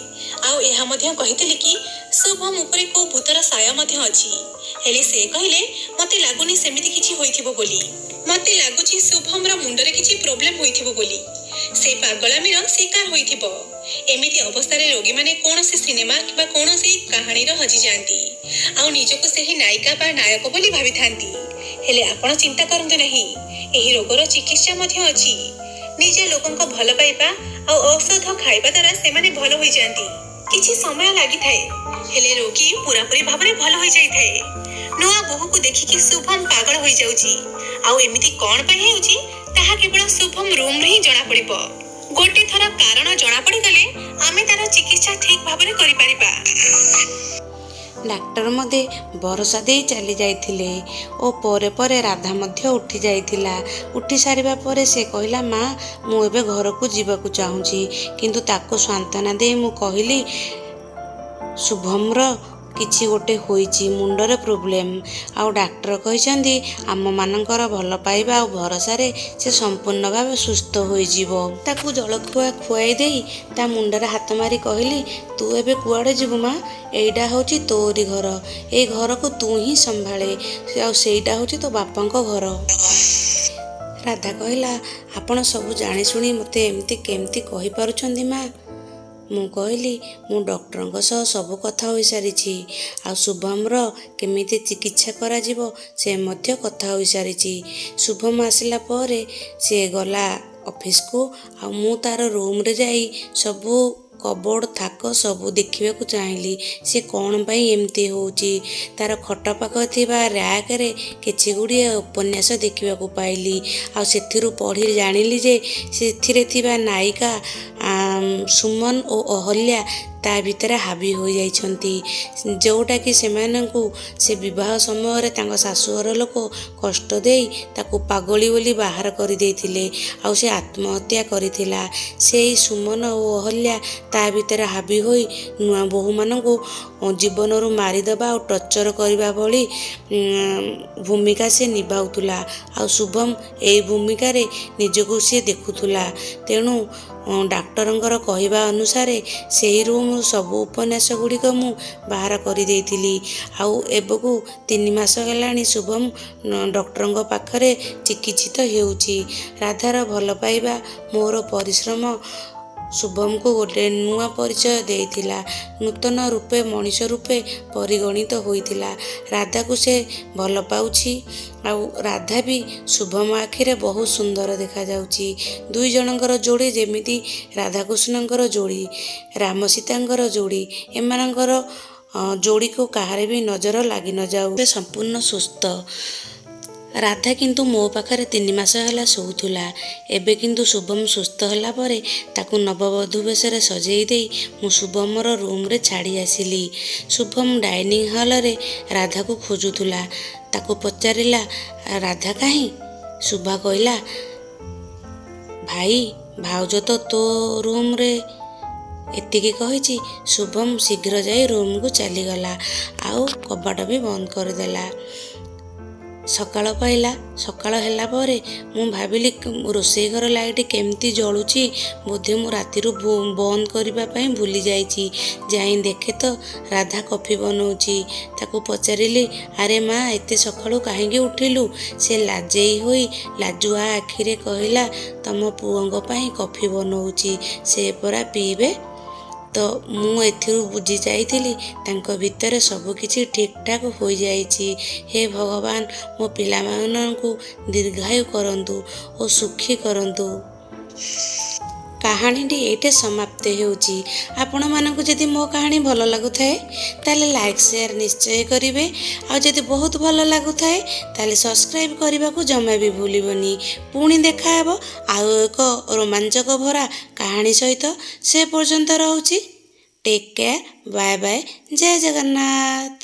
[SPEAKER 3] ଆଉ ଏହା ମଧ୍ୟ କହିଥିଲି କି ଶୁଭମ ଉପରେ କୋଉ ଭୂତର ସାୟା ମଧ୍ୟ ଅଛି। ହେଲେ ସେ କହିଲେ, ମତେ ଲାଗୁନି ସେମିତି କିଛି ହୋଇଥିବ ବୋଲି। ମତେ ଲାଗୁଛି ଶୁଭମର ମୁଣ୍ଡରେ କିଛି ପ୍ରୋବ୍ଲେମ ହୋଇଥିବ ବୋଲି, ସେ ପାଗଳାମିର ଶିକାର ହୋଇଥିବ। ଏମିତି ଅବସ୍ଥାରେ ରୋଗୀମାନେ କୌଣସି ସିନେମା କିମ୍ବା କୌଣସି କାହାଣୀର ହଜିଯାଆନ୍ତି, ଆଉ ନିଜକୁ ସେହି ନାୟିକା ବା ନାୟକ ବୋଲି ଭାବିଥାନ୍ତି। ହେଲେ ଆପଣ ଚିନ୍ତା କରନ୍ତୁ ନାହିଁ, ଏହି ରୋଗର ଚିକିତ୍ସା ମଧ୍ୟ ଅଛି। ନିଜ ଲୋକଙ୍କ ଭଲ ପାଇବା ଆଉ ଔଷଧ ଖାଇବା ଦ୍ୱାରା ସେମାନେ ଭଲ ହୋଇଯାଆନ୍ତି। କିଛି ସମୟ ଲାଗିଥାଏ, ହେଲେ ରୋଗୀ ପୁରାପୁରି ଭାବରେ ଭଲ ହୋଇଯାଇଥାଏ। ନୂଆ ବୋହୂକୁ ଦେଖିକି ଶୁଭମ ପାଗଳ ହୋଇଯାଉଛି, ଆଉ ଏମିତି କଣ ପାଇଁ ହେଉଛି ତାହା କେବଳ ଶୁଭମ ରୁମରେ ହିଁ ଜଣା ପଡିବ। ଗୋଟେ ଥର କାରଣ ଜଣା ପଡିଗଲେ ଆମେ ତାର ଚିକିତ୍ସା ଠିକ ଭାବରେ କରିପାରିବା।
[SPEAKER 1] ଡାକ୍ତର ମୋତେ ଭରସା ଦେଇ ଚାଲି ଯାଇଥିଲେ ଓ ପରେ ପରେ ରାଧା ମଧ୍ୟ ଉଠି ଯାଇଥିଲା। ଉଠି ସାରିବା ପରେ ସେ କହିଲା, ମା, ମୁଁ ଏବେ ଘରକୁ ଯିବାକୁ ଚାହୁଁଛି। କିନ୍ତୁ ତାକୁ ସାନ୍ତ୍ୱନା ଦେଇ ମୁଁ କହିଲି, ଶୁଭମର କିଛି ଗୋଟେ ହୋଇଛି ମୁଣ୍ଡରେ ପ୍ରୋବ୍ଲେମ୍, ଆଉ ଡାକ୍ତର କହିଛନ୍ତି ଆମମାନଙ୍କର ଭଲ ପାଇବା ଆଉ ଭରସାରେ ସେ ସମ୍ପୂର୍ଣ୍ଣ ଭାବେ ସୁସ୍ଥ ହୋଇଯିବ। ତାକୁ ଜଳଖୁଆ ଖୁଆଇ ଦେଇ ତା ମୁଣ୍ଡରେ ହାତ ମାରି କହିଲି, ତୁ ଏବେ କୁଆଡ଼େ ଯିବୁ ମା? ଏଇଟା ହେଉଛି ତୋରି ଘର। ଏଇ ଘରକୁ ତୁ ହିଁ ସମ୍ଭାଳେ, ଆଉ ସେଇଟା ହେଉଛି ତୋ ବାପାଙ୍କ ଘର। ରାଧା କହିଲା, ଆପଣ ସବୁ ଜାଣିଶୁଣି ମୋତେ ଏମିତି କେମିତି କହିପାରୁଛନ୍ତି ମା? ମୁଁ କହିଲି, ମୁଁ ଡକ୍ଟରଙ୍କ ସହ ସବୁ କଥା ହୋଇସାରିଛି, ଆଉ ଶୁଭମର କେମିତି ଚିକିତ୍ସା କରାଯିବ ସେ ମଧ୍ୟ କଥା ହୋଇସାରିଛି। ଶୁଭମ ଆସିଲା ପରେ ସେ ଗଲା ଅଫିସକୁ, ଆଉ ମୁଁ ତାର ରୁମ୍ରେ ଯାଇ ସବୁ କବୋର୍ଡ଼ ଥାକ ସବୁ ଦେଖିବାକୁ ଚାହିଁଲି, ସେ କ'ଣ ପାଇଁ ଏମିତି ହେଉଛି। ତାର ଖଟ ପାଖରେ ଥିବା ର୍ୟାକରେ କିଛି ଗୁଡ଼ିଏ ଉପନ୍ୟାସ ଦେଖିବାକୁ ପାଇଲି, ଆଉ ସେଥିରୁ ପଢ଼ି ଜାଣିଲି ଯେ ସେଥିରେ ଥିବା ନାୟିକା ସୁମନ ଓ ଅହଲ୍ୟା ତା ଭିତରେ ହାବି ହୋଇଯାଇଛନ୍ତି, ଯେଉଁଟାକି ସେମାନଙ୍କୁ ସେ ବିବାହ ସମୟରେ ତାଙ୍କ ଶାଶୁଘର ଲୋକ କଷ୍ଟ ଦେଇ ତାକୁ ପାଗଳୀ ବୋଲି ବାହାର କରିଦେଇଥିଲେ, ଆଉ ସେ ଆତ୍ମହତ୍ୟା କରିଥିଲା। ସେଇ ସୁମନ ଓ ଅହଲ୍ୟା ତା ଭିତରେ ହାବି ହୋଇ ନୂଆ ବୋହୂମାନଙ୍କୁ ଜୀବନରୁ ମାରିଦେବା ଆଉ ଟର୍ଚର କରିବା ଭଳି ଭୂମିକା ସେ ନିଭାଉଥିଲା, ଆଉ ଶୁଭମ ଏଇ ଭୂମିକାରେ ନିଜକୁ ସିଏ ଦେଖୁଥିଲା। ତେଣୁ ଡାକ୍ତରଙ୍କର କହିବା ଅନୁସାରେ ସେହି ରୁମ୍ରୁ ସବୁ ଉପନ୍ୟାସ ଗୁଡ଼ିକ ମୁଁ ବାହାର କରିଦେଇଥିଲି, ଆଉ ଏବେକୁ 3 ମାସ ହେଲାଣି ଶୁଭମ ଡକ୍ଟରଙ୍କ ପାଖରେ ଚିକିତ୍ସିତ ହେଉଛି। ରାଧାର ଭଲ ପାଇବା, ମୋର ପରିଶ୍ରମ ଶୁଭମକୁ ଗୋଟେ ନୂଆ ପରିଚୟ ଦେଇଥିଲା। ନୂତନ ରୂପେ ମଣିଷ ରୂପେ ପରିଗଣିତ ହୋଇଥିଲା। ରାଧାକୁ ସେ ଭଲ ପାଉଛି, ଆଉ ରାଧା ବି ଶୁଭମ ଆଖିରେ ବହୁତ ସୁନ୍ଦର ଦେଖାଯାଉଛି। ଦୁଇ ଜଣଙ୍କର ଯୋଡ଼ି ଯେମିତି ରାଧାକୃଷ୍ଣଙ୍କର ଯୋଡ଼ି, ରାମ ସୀତାଙ୍କର ଯୋଡ଼ି। ଏମାନଙ୍କର ଯୋଡ଼ିକୁ କାହାର ବି ନଜର ଲାଗି ନଯାଉ। ଏବେ ସମ୍ପୂର୍ଣ୍ଣ ସୁସ୍ଥ। ରାଧା କିନ୍ତୁ ମୋ ପାଖରେ 3 ମାସ ହେଲା ଶୋଉଥିଲା। ଏବେ କିନ୍ତୁ ଶୁଭମ ସୁସ୍ଥ ହେଲା ପରେ ତାକୁ ନବବଧୂ ବେଶରେ ସଜେଇ ଦେଇ ମୁଁ ଶୁଭମର ରୁମ୍ରେ ଛାଡ଼ି ଆସିଲି। ଶୁଭମ ଡାଇନିଂ ହଲରେ ରାଧାକୁ ଖୋଜୁଥିଲା। ତାକୁ ପଚାରିଲା, "ରାଧା କାହିଁ?" ଶୁଭା କହିଲା, "ଭାଇ, ଭାଉଜ ତ ତୋ ରୁମ୍ରେ।" ଏତିକି କହିଛି, ଶୁଭମ ଶୀଘ୍ର ଯାଇ ରୁମ୍କୁ ଚାଲିଗଲା ଆଉ କବାଟ ବି ବନ୍ଦ କରିଦେଲା। ସକାଳ ପାଇଲା। ସକାଳ ହେଲା ପରେ ମୁଁ ଭାବିଲି, ରୋଷେଇ ଘର ଲାଇଟ୍ କେମିତି ଜଳୁଛି? ବୋଧେ ମୁଁ ରାତିରୁ ବନ୍ଦ କରିବା ପାଇଁ ଭୁଲି ଯାଇଛି। ଯାଇ ଦେଖେ ତ ରାଧା କଫି ବନଉଛି। ତାକୁ ପଚାରିଲି, "ଆରେ ମା, ଏତେ ସକାଳୁ କାହିଁକି ଉଠିଲୁ?" ସେ ଲାଜେଇ ହୋଇ ଲାଜୁଆ ଆଖିରେ କହିଲା, "ତମ ପୁଅଙ୍କ ପାଇଁ କଫି ବନଉଛି, ସେ ପରା ପିଇବେ।" ତ ମୁଁ ଏଥିରୁ ବୁଝି ଯାଇଥିଲି, ତାଙ୍କ ଭିତରେ ସବୁକିଛି ଠିକ୍ଠାକ୍ ହୋଇଯାଇଛି। ହେ ଭଗବାନ, ମୋ ପିଲାମାନଙ୍କୁ ଦୀର୍ଘାୟୁ କରନ୍ତୁ ଓ ସୁଖୀ କରନ୍ତୁ। କାହାଣୀଟି ଏଇଠି ସମାପ୍ତ ହେଉଛି। ଆପଣମାନଙ୍କୁ ଯଦି ମୋ କାହାଣୀ ଭଲ ଲାଗୁଥାଏ, ତାହେଲେ ଲାଇକ୍, ସେୟାର ନିଶ୍ଚୟ କରିବେ। ଆଉ ଯଦି ବହୁତ ଭଲ ଲାଗୁଥାଏ, ତାହେଲେ ସବସ୍କ୍ରାଇବ୍ କରିବାକୁ ଜମା ବି ଭୁଲିବନି। ପୁଣି ଦେଖାହେବ ଆଉ ଏକ ରୋମାଞ୍ଚକ ଭରା କାହାଣୀ ସହିତ। ସେ ପର୍ଯ୍ୟନ୍ତ ରହୁଛି। ଟେକ୍ କେୟାର, ବାଏ ବାଏ, ଜୟ ଜଗନ୍ନାଥ।